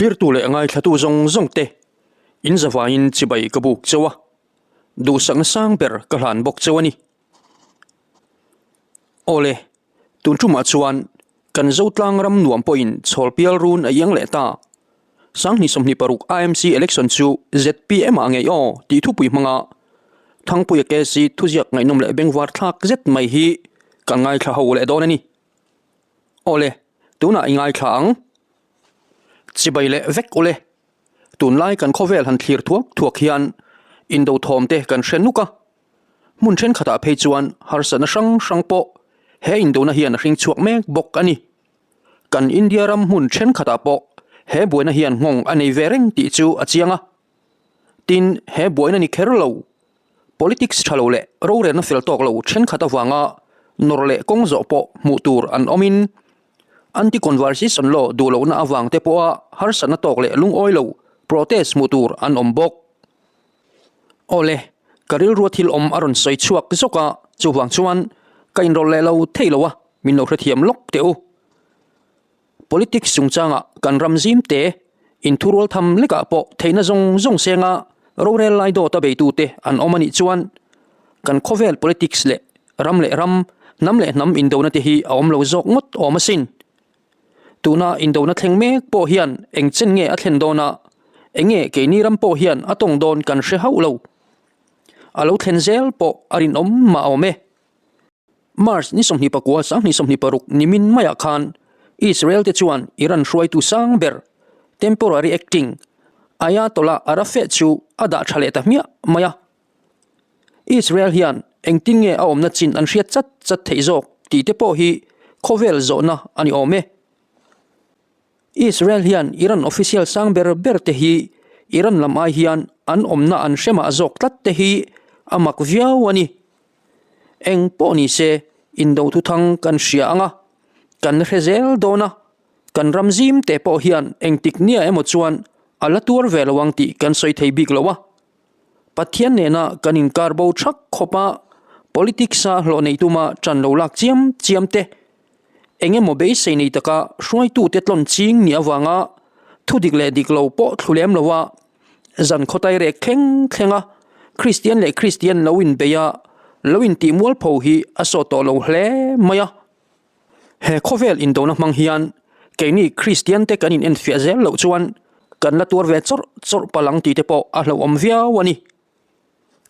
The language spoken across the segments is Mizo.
Thlirtu leh ngaithlatu zawng zawng te in zavaiin chibai ka buk cheu a, duhsakna sang ber ka hlan bawk cheu a ni. Awle, tun tumah chuan kan Zotlang ram nuam pawhin chhawlpial run a iang leh ta. 2026 IMC election chu zpm ah ngei aw tih thupui hmanga Thangpuia KC thuziak ngaihnawm leh bengvar thlak zet mai hi kan ngaithla ho leh dawn a ni. Awle, tunah i ngaithla ang. Chibai leh vek ule. Tunlai kan khawvel han thlir thuak thuak hian indo thawm te kan hre nuk a. Hmun thenkhatah phei chuan harsatna hrang hrang pawh he indona hian a hring chhuak mek bawk a ni. Kan India ram hmun thenkhatah pawh he buaina hian nghawng a nei ve reng tih chu a chiang a. Tin, he buaina ni kher lo, politics tha lo leh rorelna fel tawk lo thenkhat avanga nawr leh kawng zawh pawh hmuh tur an awmin, anti-conversition law duh lohna avang te pawha harsatna tawk leh lungawi lo protest hmuh tur an awm bawk. Awle, ka rilrua thil awm a rawn sawi chhuak zawk a, chuvang chuan ka inrawlh leh lo thei lo a, min lo hrethiam lawk teh u. Politics chungchangah kan ram zim te, inthurual tham lekah pawh theihna zawng zawng senga rorel lai dawta beitute an awm a nih chuan kan khawvel politics leh ram leh ram, hnam leh hnam indona te hi a awm lo zawk ngawt awm asin. Tuna indona thleng mek pawh hian eng chen nge a thlen dawn a, eng nge keini ram pawh hian a tawng dawn kan hre hauh lo. A lo thlen zel pawh a rinawm mah awm e. March ni 29 2026 nimin maiah khan Israel te chuan Iran hruaitu sang ber, temporary acting, Ayatollah Arafeh chu a dah tha leh ta hmiah mai a. Israel hian engtin nge a awmna chin an hriat chat chat theih zawk tih te pawh hi khawvel zawhna a ni awm e. Israel hian Iran official sang ber ber te hi Iran lam ai hian an awmna an hre mah zawk tlat te hi a mak viau a ni. Eng pawh ni se, indo thuthang kan hria ang a, kan hre zel dawn a, kan ram zim te pawh hian engtik nia emaw chuan a la tuar ve lo ang tih kan sawi thei bik lo a. Pathian nena kan inkar bo thak khawp a, politics-a hlawh nei tuma ṭan lo lak chiam chiam te, eng emaw beisei nei taka hruaitute tlawn ching nih avanga thudik leh dik lo pawh thlu lem lo a, Zan khawtai rek thleng thleng a, Kristian leh Kristian lo inbei a, lo intih mualpho hi a sawt tawh lo hle mai a. He khawvel indona hmang hian keini Kristian te kan inenfiah zel loh chuan kan la tuar ve chawrh chawrh palh ang tih te pawh a hlauhawm viau a ni.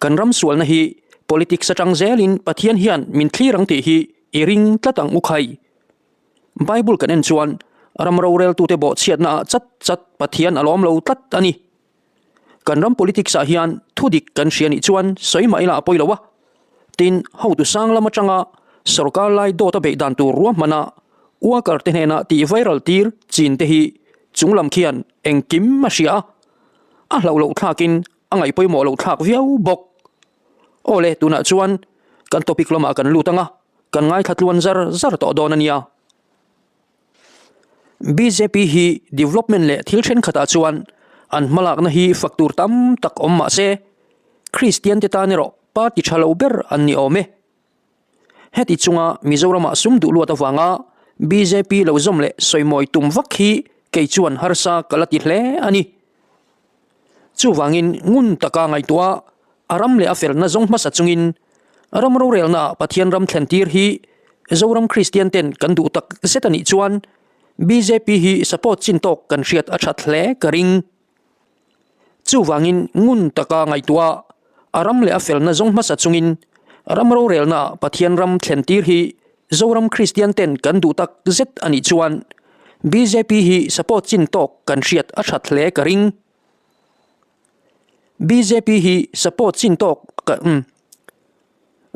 Kan ram sualna hi politics atang zelin Pathian hian min thlir ang tih hi i ring tlat ang u khai. Bible kan en chuan ram roreltute bawhchhiatna ah chat chat Pathian a lawm lo tlat a ni. Kan ram politics ah hian thudik kan hria nih chuan sawi mah ila a pawi lo a. Tin, hotu sang lam atanga sorkar lai dawt a beih dan tur ruahmana worker te hnena tih viral tir chin te hi chunglam khian engkim a hria a, a hlauh loh thlakin a ngaih pawimawh loh thlak viau bawk. Awle, tunah chuan kan topic lamah kan lut ang a. Kan ngaithla tluan zar zar tawh dawn a nia. Bjp hi development leh thil thenkhatah chuan an hmalakna hi fak tur tam tak awm mah se, Kristian te tan erawh party tha lo ber an ni awm e. Heti chunga Mizoramah sum duh luat avanga bjp lo zawm leh sawimawi tum vak hi kei chuan harsa ka la ti hle a ni. Chuvangin ngun taka ngaihtuah a ram leh a felna zawng hmasa chungin ram rorelnaah Pathian ram thlentir hi Zoram Kristian ten kan duh tak zet a nih chuan bjp hi support chin tawk kan hriat a that hle ka ring. Chuvangin ngun taka ngaihtuah a ram leh a felna zawng hmasa chungin ram rorelnaah Pathian ram thlentir hi Zoram Kristian ten kan duh tak zet a nih chuan bjp hi support chin tawk kan hriat a that hle ka ring. Bjp hi support chin tawk ka umm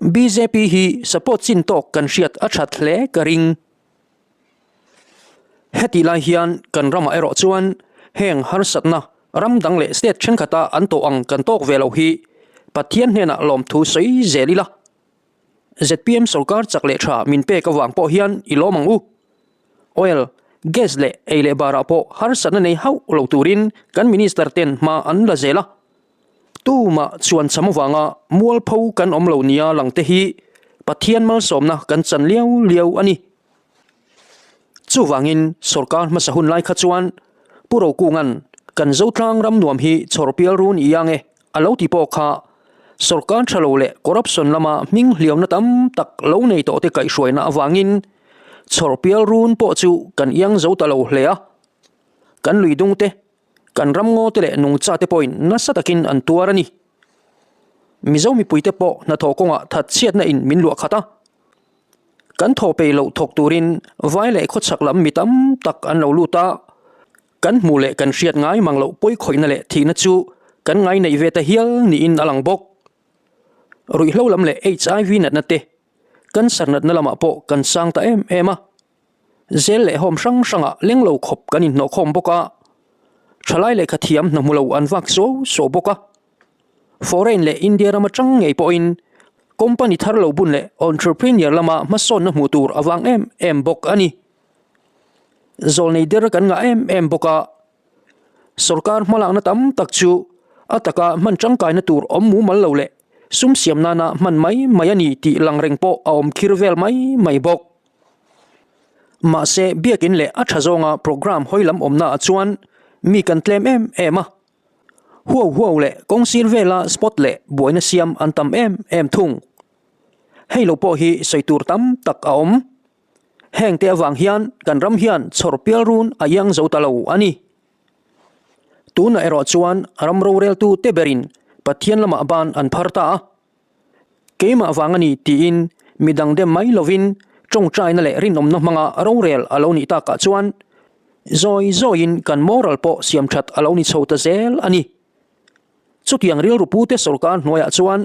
bjp hi support chin tawk kan hriat a that hle ka ring. Hetih lai hian kan ramah erawh chuan heng harsatna ram dang leh state thenkhatah an tawh ang kan tawk ve lo hi Pathian hnenah lawmthu sawi zel ila. Zpm sorkar chak leh tha min pek avang pawh hian i lawm ang u. Oil, gas leh ei leh barah pawh harsatna nei hauh lo turin kan minister ten hma an la zel a. Tumah chuan cham avanga mualpho kan awm lo nia lang te hi Pathian malsawmna kan chan liau liau a ni. Chuvangin sorkar hmasa hun lai kha chuan Pu. Pu Rokunga'n kan Zotlang ram nuam hi chhawrpial run i ang e a lo ti pawh kha sawrkar tha lo leh corruption lama hming hliauna tam tak lo nei tawh te kaihhruaina avangin chhawrpial run pawh chu kan iang zo ta lo hle a. Kan lui dung te, kan ramngaw te leh nungcha te pawhin nasa takin an tuar a ni. Mizo mipuite pawh hnathawh kawngah thatchhiatna in min luah khat a. Kan thaw peih loh thawk turin vai leh khawchhak lam mi tam tak an lo lut a, kan hmuh leh kan hriat ngai mang loh pawi khawihna leh thihna chu kan ngai neih ve ta hial niin a lang bawk. Ruihhlo lam leh HIV natna te, cancer natna lamah pawh kan sang ta em em a. Zel leh home hrang hrangah leng lo khawp kan inhnawhkhawm bawk a, thalai lehkha thiam hna hmu lo an vak suau suau bawk a. Foreign leh India ram atang ngei pawhin company thar lo bun leh entrepreneur lama hmasawnna hmuh tur a vang em em bawk a ni. Zawlnei der kan ngah em em bawk a, sorkar hmalakna tam tak chu a taka hman tangkaina tur awm mumal lo leh sum siam nana hman mai mai a ni tih lang reng pawh a awm khir vel mai mai bawk. Mahse, biakin leh a tha zawnga programme hawi lam awmnaah chuan mi kan tlem em em a. Huau huau leh kawng sir vela spot leh buaina siam an tam em em thung. Hei lo pawh hi sawi tur tam tak a awm. Heng te avang hian kan ram hian chhawr pial run a iang zo ta lo a ni. Tunah erawh chuan ram roreltu te berin Pathian lamah ban an phar ta a. Keimah vang a ni tiin midang dem mai lovin tawngtaina leh rinawmna hmanga rorel a lo nih takah chuan zawi zawiin kan moral pawh siam that a lo ni chho ta zel a ni. Chutiang rilru pute sawrkar hnuaiah chuan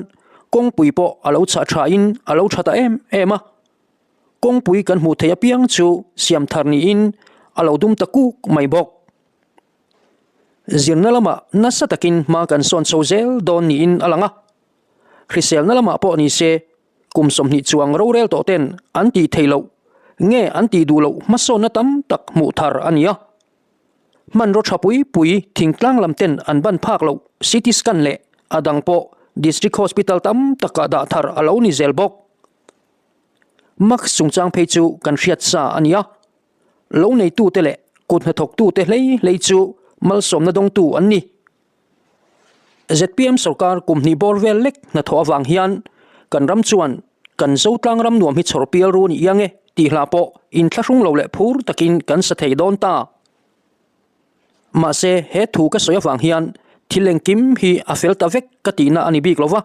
kawngpui pawh a lo chhah thain a lo tha ta em em a. Kawngpui kan hmuh theih apiang chu siam thar niin a lo dum ta kuk mai bawk. Zirna lamah nasa takin hma kan sawn chho zel dawn niin a lang a. Hriselna lamah pawh ni se, kum 20 chuang rorel tawh ten an tih theih loh nge an tih duh loh hmasawnna tam tak hmuh thar a ni a. Hmanraw tha pui pui thingtlang lam ten an ban phak loh CT scan leh a dang pawh District Hospital tam takah dah thar a lo ni zel bawk. Mask chungchang phei chu kan hriat sa a ni a. Lo neitute leh kut hnathawktute hlei hlei chu malsawmna dawngtu an ni. ZPM sorkar kum hnih bawr vel lek hnathawh avang hian kan ram chuan kan Zotlang ram nuam hi chhawr pial ru ni iang e tih hlah pawh inthlahrung lo leh phur takin kan sa thei dawn ta. Mahse he thu ka sawi avang hian thil engkim hi a fel ta vek ka tihna a ni bik lo va.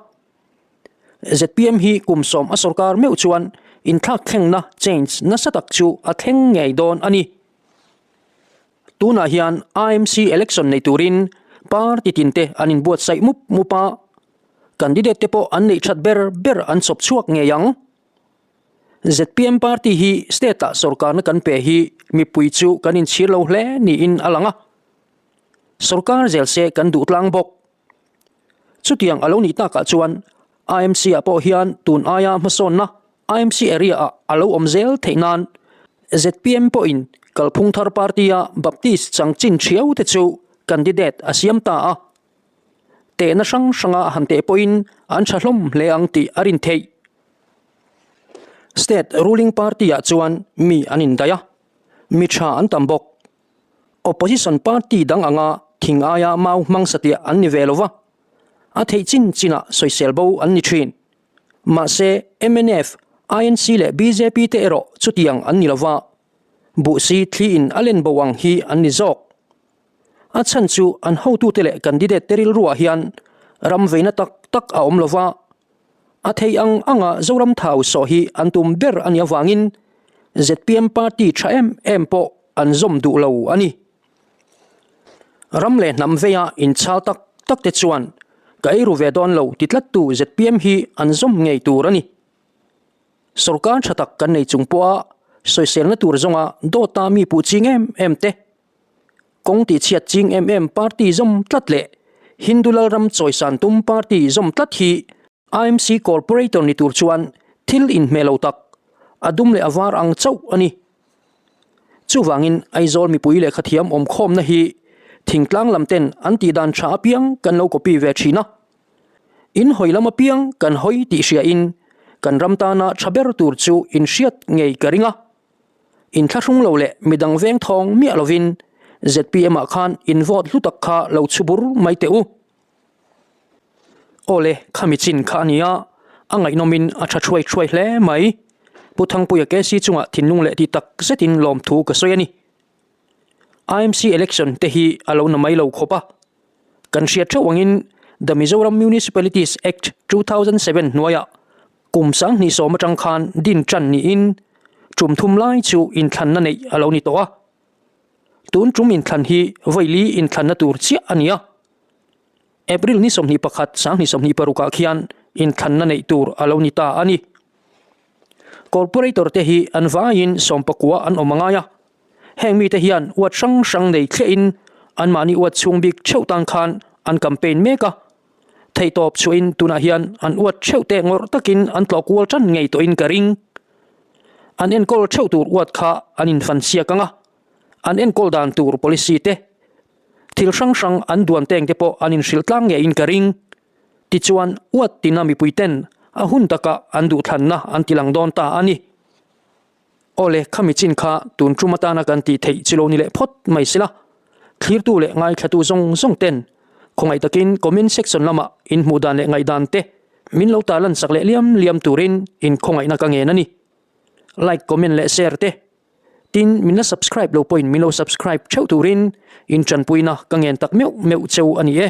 ZPM hi kum 10 a sorkar meuh chuan inthlak thlengna, change, nasa tak chu a thleng ngei dawn a ni. Tunah hian IMC election nei turin party tin te an inbuatsaih mup mup a, candidate te pawh an neih that ber ber an chawp chhuak ngei ang. Zpm party hi state ah sorkarna kan pe hi mipui chu kan inchhir lo hle niin a lang a, sorkar zel se kan duh tlang bawk. Chutiang a lo nih takah chuan IMC ah pawh hian tun aia hmasawnna IMC area ah a lo awm zel theih nan zpm pawhin Kalphung Thar Party-a Baptist changchin thiau te chu candidate a siam ta a. Tehna hrang hranga han teh pawhin an tha hlawm hle ang tih a rin theih. State ruling party-ah chuan mi an indaih a, mi tha an tam bawk. Opposition party dang anga thing aia mau hmang satliah an ni ve lo va, a theih chin chinah sawisel bo an ni thin. Mahse, mnf, INC leh bjp te erawh chutiang an ni lo va, buhsi thliin a len bo ang hi an ni zawk. A chhan chu an hotute leh candidate te rilruah hian ram veina tak tak a awm lo va, a theih ang anga Zoram thau sawh hi an tum ber a nih avangin zpm party tha em em pawh an zawm duh lo a ni. Ram leh hnam veia inchhal tak tak te chuan ka ei ru ve dawn lo ti tlattu zpm hi an zawm ngei tur a ni. Sorkar tha tak kan nei chung pawha sawiselna tur zawnga dawta mi puh ching em em te, kawng tihchhiat ching em em party zawm tlat leh Hindu Lalram chawisan tum party zawm tlat hi IMC Corporator ni tur chuan thil inhmeh lo tak, a dum leh a var ang chauh a ni. Chuvangin Aizawl mipui lehkha thiam awm khawmna hi thingtlang lam ten an tih dan tha apiang kan lo copy ve thin a. In hawi lam apiang kan hawi tih hriain kan ram tana tha ber tur chu in hriat ngei ka ring a. Inthlahrung lo leh midang veng thawng miah lovin. ZPM ah khan in vote hlu tak kha lo chhu bur mai teh u. Awle, khami chin kha a nia, a ngaihnawmin a tha thuai thuai hle mai. Pu Thangpuia KC chungah thinlung leh ti tak zetin lawmthu ka sawi a ni. IMC election te hi a lo na mai lo khawp a. Kan hriat theuh angin The Mizoram Municipalities Act 2007 hnuaiah kum 2010 atang khan din tan niin tum thum lai chu inthlanna neih a lo ni tawh a. Tun tum inthlan hi vawi inthlanna tur chiah a ni a. April ni 21 2026 ah khian inthlanna neih tur a lo ni ta a ni. Corporator te hi an vaiin sawmpakua an awm a ngai a. Heng mite hian uat hrang hrang nei thliahin anmahni uat chhung bik theuh tan khan an campaign mek a. Theihtawp chhuahin tunah hian an uat theuh teh ngawrh takin an tlawh kual tan ngei tawhin ka ring. An enkawl theuh tur uat kha an infansiak ang a, an enkawl dan tur policy te, thil hrang hrang an duan teng te pawh an inhrilh tlang ngeiin ka ring. Tichuan uat tina mipuiten a hun takah an duhthlanna an tilang dawn ta a ni. Awle, khami chin kha tun tum atana kan tih theih chi lo ni leh phawt mai sila. Thlirtu leh ngaithlatu zawng zawng ten khawngaih takin comment section lamah in hmuh dan leh ngaihdan te min lo tarlan sak leh liam liam turin in khawngaihna ka ngen a ni. Like, comment leh share te. Tin, min la subscribe lo pawhin min lo subscribe theuh turin in tanpuina ka ngen tak meuh meuh cheu a ni e.